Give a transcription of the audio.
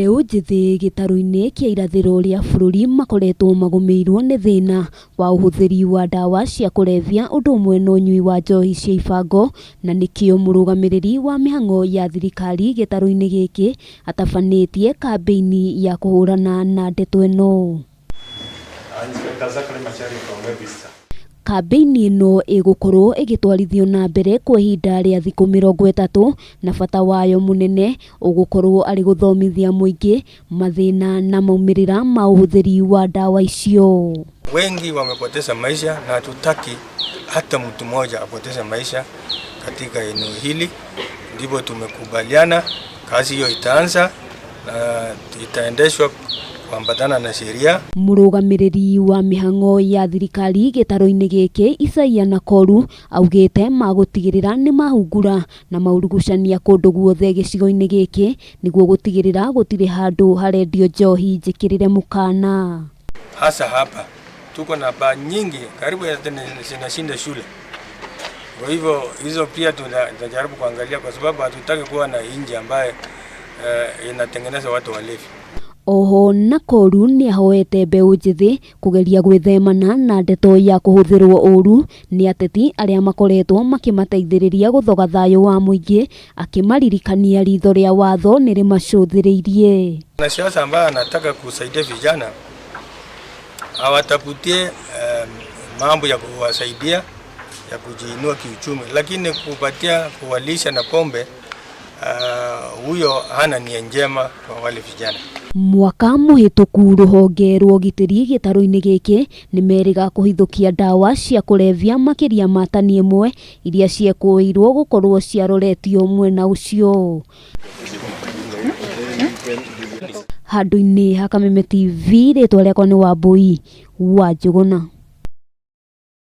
Mbeũ njĩthĩ gĩtarũ-inĩ kĩa irathĩro rĩa bũrũri makoretwo magũmĩirwo nĩ thĩna wa ũhũthĩri wa ndawa cia kũrebia ũndũ ũmwe na ũnyui wa njohi cia ibango, na nĩkĩo mũrũgamĩrĩri wa mĩhang'o ya thirikari gĩtarũ-inĩ gĩkĩ atabanĩtie kambĩini ya kũhũrana na ndeto ĩno. Inspector Zachary Macharia from Webster. Kambĩini ĩno ĩgũkorwo ĩgĩtwarithio na mbere kwa ihinda rĩa thikũ 30 na bata wayo mũnene ũgũkorwo arĩ gũthomithia mũingĩ mathĩna na maumĩrĩra ma ũhũthĩri wa ndawa icio. Wengi wamepoteza maisha na hatutaki hata mtu mmoja apoteze maisha katika eneo hili. Ndipo tumekubaliana kazi hiyo itaanza na itaendeshwa kuambatana na sheria. Mũrũgamĩrĩri wa mĩhang'o ya thirikari gĩtarũ-inĩ gĩkĩ Isaia Nakoru augĩte magũtigĩrĩra nĩ mahungura na maurugucania kũndũ guothe gĩcigo-inĩ gĩkĩ nĩguo gũtigĩrĩra gũtirĩ handũ harendio njohi njĩkĩrĩre mũkana. Hasa hapa tuko na baa nyingi karibu zinashinda shule. Kwa hivyo hizo pia tunajaribu kuangalia, kwa sababu hatutaki kuwa na nchi ambaye inatengeneza watu walevi. Oho Nakoru nĩahoete mbeũ njĩthĩ kũgeria gwĩthemana na ndeto ya kũhũthĩrwo ũru nĩ ateti arĩa makoretwo makĩmateithĩrĩria gũthoga thayũ wa mũingĩ, akĩmaririkania ritho rĩa watho nĩrĩmacũthĩrĩirie. Mwanasiasa ambaye anataka kusaidia vijana awatafutie mambo ya kuwasaidia ya kujiinua kiuchumi, lakini kupatia kuwalisha na pombe, huyo hana nia njema kwa wale vijana. Mwaka mũhĩtũku rũhonge rwa ũgitĩri gĩtarũ-inĩ gĩkĩ nĩmerĩga kũhithũkia ndawa cia kũrebia makĩria ma tani ĩmwe iria ciekũĩirwo gũkorwo ciaroretio mwena ũcio. Handũ-inĩ ha Kameme TV, rĩtwa rĩakwa nĩ Wambui wa Njũgũna.